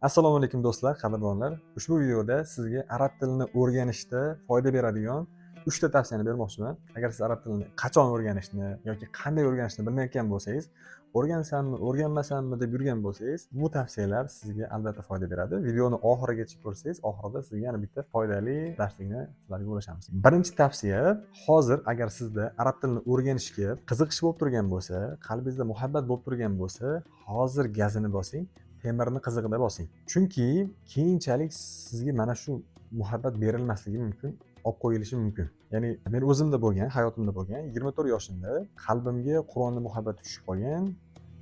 Assalomu alaykum, do'stlar, qadrdonlar. Ushbu videoda sizga arab tilini o'rganishda foyda beradigan 3 ta tavsiyani bermoqchiman. Agar siz arab tilini qachon o'rganishni yoki qanday o'rganishni bilmayotgan bo'lsangiz, o'rgansammi, o'rganmasammi deb yurgan bo'lsangiz, bu tavsiyalar sizga albatta foyda beradi. Videoni oxirigacha ko'rsangiz, oxirida sizga yana bitta foydali darslikni sizlarga ulashamiz. Birinchi tavsiya: hozir agar sizda arab tilini o'rganishga qiziqish bo'lib turgan bo'lsa, qalbingizda muhabbat bo'lib turgan bo'lsa, hozir gazini bosing, temirni qizig'ida bosing. Chunki keyinchalik sizga mana shu muhabbat berilmasligi mumkin, olib qo'yilishi mumkin. Ya'ni men o'zimda bo'lgan, hayotimda bo'lgan, 24 yoshimda qalbimga Qur'onni muhabbati tushib qolgan,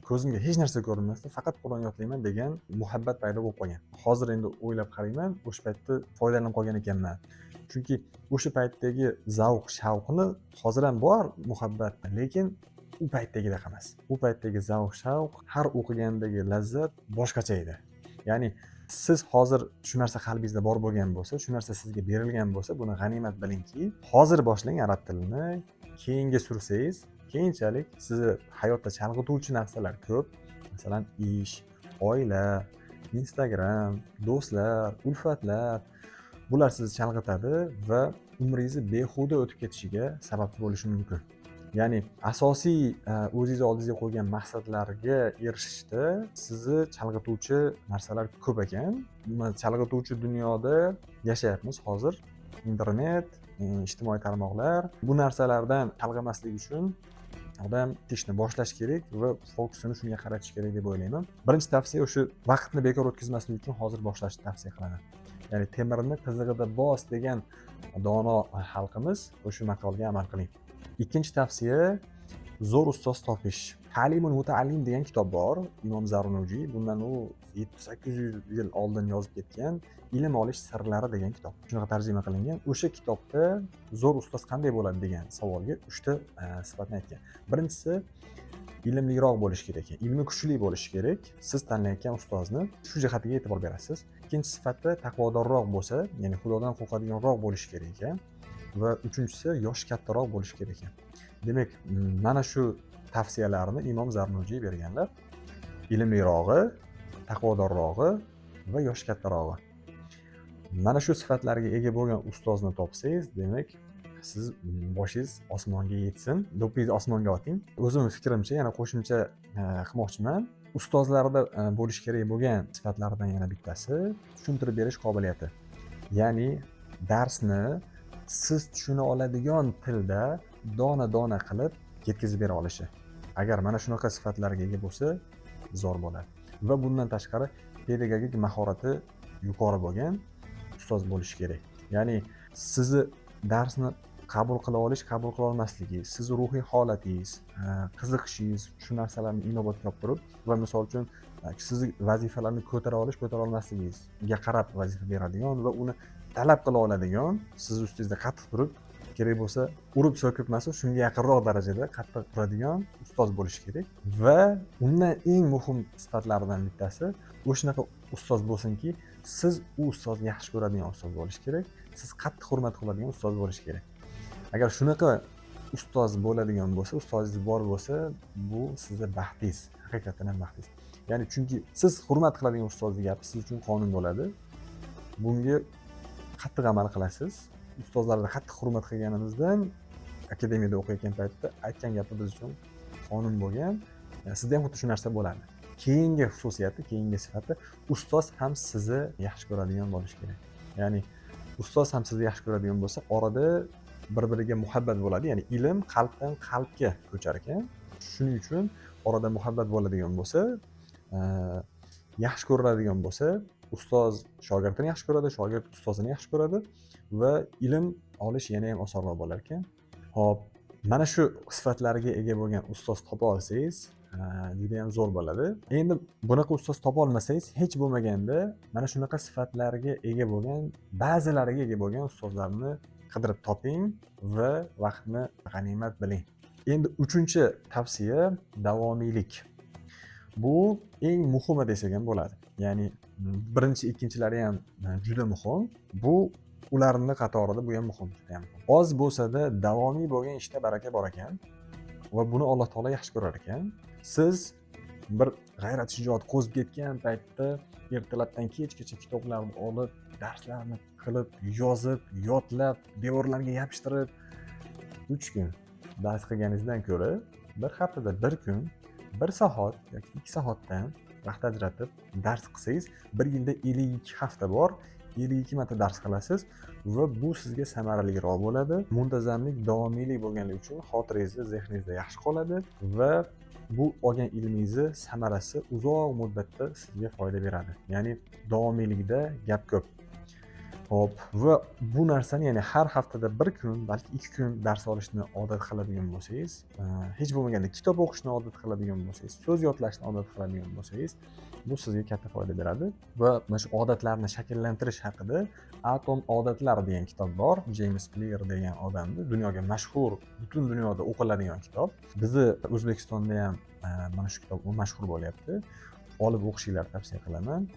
ko'zimga hech narsa ko'rinmasdi, faqat Qur'on yodlayman degan muhabbat paydo bo'lib qolgan. Hozir endi o'ylab qarayman, o'sha paytda foydalanib qolgan ekanman. Chunki o'sha paytdagi zavq, shavqni hozir ham bor muhabbat, lekin u paytdagidaqa emas. U paytdagi zavq, shavq, har o'qigandagi lazzat boshqacha edi. Ya'ni siz hozir shu narsa qalbingizda bor bo'lgan bo'lsa, shu narsa sizga berilgan bo'lsa, buni g'animat bilingki, hozir boshlang arab tilini, keyinga sursangiz, keyinchalik sizni hayotda chalg'ituvchi narsalar ko'p. Masalan, ish, oila, Instagram, do'stlar, ulfatlar, bular sizni chalg'itadi va umringizni behuda o'tib ketishiga sababchi bo'lishi mumkin. Ya'ni asosiy o'zingiz oldingizga qo'ygan maqsadlarga erishishda sizni chalg'ituvchi narsalar ko'p ekan. Chalg'ituvchi dunyoda yashayapmiz hozir. Internet, ijtimoiy tarmoqlar, bu narsalardan chalg'imaslik uchun odam ishni boshlash kerak va fokusini shunga qaratish kerak deb o'ylayman. Birinchi tavsiya: o'sha vaqtni bekor o'tkazmaslik uchun hozir boshlashni tavsiya qilaman. Ya'ni temirni qizig'ida bos degan dono xalqimiz, o'sha maqolga amal qiling. Ikkinchi tavsiya: zo'r ustoz topish. Ta'limul mutaallim degan kitob bor. Imom Zarnujiy bundan u 700-800 yil oldin yozib ketgan "Ilm olish sirlari" degan kitob. Shunaqa tarjima qilingan. O'sha kitobda zo'r ustoz qanday bo'ladi degan savolga 3 ta sifatni aytgan. Birinchisi, ilmliroq bo'lishi kerak ekan. Ilmi kuchli bo'lishi kerak. Siz tanlayotgan ustozni shu jihatiga e'tibor berasiz. Ikkinchi sifati, taqvodorroq bo'lsa, ya'ni Xudodan qo'rqadiganroq bo'lishi kerak ekan. Va uchinchisi, yoshi kattaroq bo'lishi kerak ekan. Demak, mana shu tavsiyalarni Imom Zarnujiy berganlar. Ilmlirog'i, taqvodorrog'i va yoshi kattarog'i. Mana shu sifatlarga ega bo'lgan ustozni topsangiz, demak, siz boshingiz osmonga yetsin, do'ppingizni osmonga oting. O'zimni fikrimcha yana qo'shimcha qilmoqchiman. Ustozlarda bo'lishi kerak bo'lgan sifatlardan yana bittasi tushuntirib berish qobiliyati. Ya'ni darsni siz tushuna oladigan tilda dona-dona qilib yetkazib bera olishi. Agar mana shunaqa sifatlarga ega bo'lsa, zo'r bo'ladi. Va bundan tashqari pedagogik mahorati yuqori bo'lgan ustoz bo'lishi kerak. Ya'ni sizni darsni qabul qila olish, qabul qila olmasligingiz, sizni ruhiy holatingiz, qiziqishingiz, shu narsalarni inobatga olib turib va misol uchun sizni vazifalarni ko'tara olish, ko'tara olmasligingizga qarab vazifa beradigan va uni talab qila oladigan, siz ustingizda qattiq turib, kerak bo'lsa urib so'kib emas, shunga yaqinroq darajada qattiq turadigan ustoz bo'lishi kerak. Va undan eng muhim sifatlaridan bittasi, o'shanaqa ustoz bo'lsinki, siz u ustozni yaxshi ko'radigan ustoz bo'lishi kerak, siz qattiq hurmat qiladigan ustoz bo'lishi kerak. Agar shunaqa ustoz bo'ladigan bo'lsa, ustozingiz bor bo'lsa, bu sizni baxtingiz, haqiqatdan ham baxtingiz. Ya'ni chunki siz hurmat qiladigan ustozni gapi siz uchun qonun bo'ladi. Bunga qattiq amal qilasiz. Ustozlarni qattiq hurmat qilganimizdan, akademiyada o'qiyotgan paytda aytgan gapi biz uchun qonun bo'lgan. Sizda ham xuddi shu narsa bo'ladi. Keyingi xususiyati, keyingi sifati, ustoz ham sizni yaxshi ko'radigan bo'lishi kerak. Ya'ni ustoz ham sizni yaxshi ko'radigan bo'lsa, orada bir biriga muhabbat bo'ladi. Ya'ni ilm qalbdan qalbga ko'char ekan. Shuning uchun orada muhabbat bo'ladigan bo'lsa, yaxshi ko'riladigan bo'lsa, ustoz shogirdini yaxshi ko'radi, shogird ustozini yaxshi ko'radi va ilm olish yana ham osonroq bo'lar ekan. Ho'p, mana shu sifatlarga ega bo'lgan ustoz topa olsangiz, juda ham zo'r bo'ladi. Endi bunaqa ustoz topa olmasangiz, hech bo'lmaganda mana shunaqa sifatlarga ega bo'lgan, ba'zilariga ega bo'lgan ustozlarni qidirib toping va vaqtni g'animat biling. Endi uchinchi tavsiya: davomiylik. Bu eng muhimi desak ham bo'ladi. Ya'ni birinchi, ikkinchilari ham juda muhim. Bu ularni qatorida bu ham muhim, juda ham muhim. Oz bo'lsa-da davomiy bo'lgan ishda baraka bor ekan va buni Alloh taolo yaxshi ko'rar ekan. Siz bir g'ayrat shijoat qo'zib ketgan paytda Ertalabdan kechgacha kitoblarni olib, darslarni qilib, yozib, yodlab, devorlarga yopishtirib 3 kun dars qilganingizdan ko'ra bir haftada bir kun, 1 soat yoki 2 soatdan vaqt ajratib dars qilsangiz, bir yilda 52 hafta bor, 52 marta dars qilasiz va bu sizga samaraliroq bo'ladi. Muntazamlik, davomiylik bo'lganligi uchun xotirangizda, zehningizda yaxshi qoladi va bu olgan ilmingizni samarasi uzoq muddatda sizga foyda beradi. Ya'ni davomiylikda gap ko'p. Xo'p, va bu narsani, ya'ni har haftada bir kun, balki 2 kun dars olishni odat qiladigan bo'lsangiz, hech bo'lmaganda kitob o'qishni odat qiladigan bo'lsangiz, so'z yodlashni odat qiladigan bo'lsangiz, bu sizga katta foyda beradi. Va mana shu odatlarni shakllantirish haqida Atom odatlar degan kitob bor. James Clear degan odamni, dunyoga mashhur, butun dunyoda o'qiladigan kitob. Bizni O'zbekistonda ham mana shu kitob mashhur bo'lyapti. Olib o'qishinglarni tavsiya qilaman.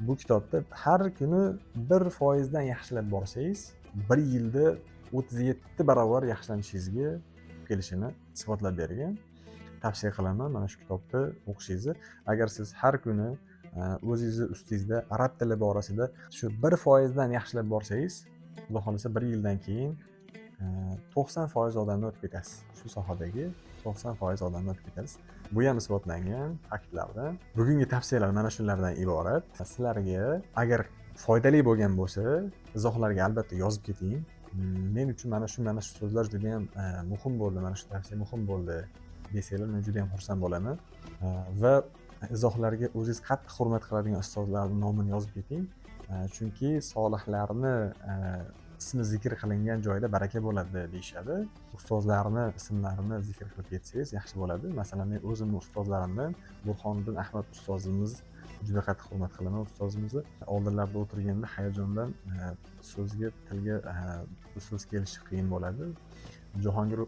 Bu kitobda har kuni 1% dan yaxshilab borsangiz, bir yilda 37 barobar yaxshilanishingizga kelishini isbotlab bergan. Tavsiya qilaman mana shu kitobni o'qishingizni. Agar siz har kuni o'zingizni ustingizda arab tili borasida shu 1% dan yaxshilab borsangiz, Xudo xohlasa bir yildan keyin 90% odamni o'tib ketasiz. Shu sohadagi 90% odamni o'tib ketasiz. Bu ham isbotlangan faktlardan. Bugungi tavsiyalar mana shulardan iborat. Sizlarga agar foydali bo'lgan bo'lsa, izohlarga albatta yozib keting. Men uchun mana shu so'zlar juda ham muhim bo'ldi, mana shu tavsiya muhim bo'ldi desanglar, men juda ham xursand bo'laman. Va izohlarga o'zingiz qattiq hurmat qiladigan ustozlarning nomini yozib keting. Chunki solihlarni ismi zikr qilingan joyda baraka bo'ladi deyishadi. Ustozlarni ismlarini zikr qilib ketsangiz yaxshi bo'ladi. Masalan, men o'zimni ustozlarimdan Burhoniddin Ahmad ustozimiz juda qattiq hurmat qilaman ustozimizni. Oldinlarda o'tirganda hayajondan so'zga, tilga so'z kelishi qiyin bo'ladi. Jahongir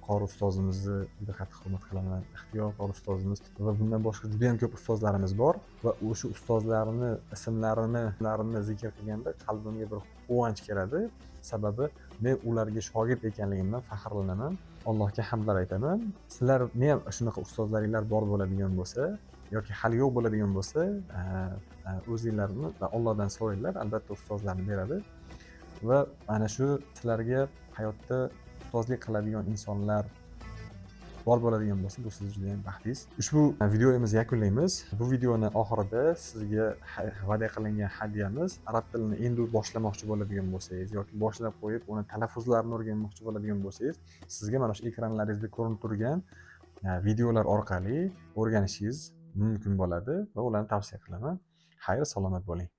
qori ustozimizni juda qattiq hurmat qilaman. Ixtiyor qori ustozimiz va bundan boshqa juda ham ko'p ustozlarimiz bor va o'sha ustozlarni ismlarini zikr qilganda qalbimga bir quvonch keladi. Sababi men ularga shogird ekanligimdan faxrlanaman. Allohga hamdlar aytaman. Sizlarni ham shunaqa ustozlaringlar bor bo'ladigan bo'lsa yoki hali yo'q bo'ladigan bo'lsa, o'zinglarni Allohdan so'ranglar, albatta ustozlarni beradi. Va ana shu sizlarga hayotda ustozlik qiladigan insonlar bor bo'ladigan bo'lsa, bu siz juda ham baxtliz. Ushbu videomizni yakunlaymiz. Bu videoni oxirida sizga va'da qilingan hadyamiz, arab tilini endi boshlamoqchi bo'ladigan bo'lsangiz yoki boshlab qo'yib uni talaffuzlarini o'rganmoqchi bo'ladigan bo'lsangiz, sizga mana shu ekranlaringizda ko'rinib turgan videolar orqali o'rganishingiz mumkin bo'ladi va ularni tavsiya qilaman. Xayr, salomat bo'ling.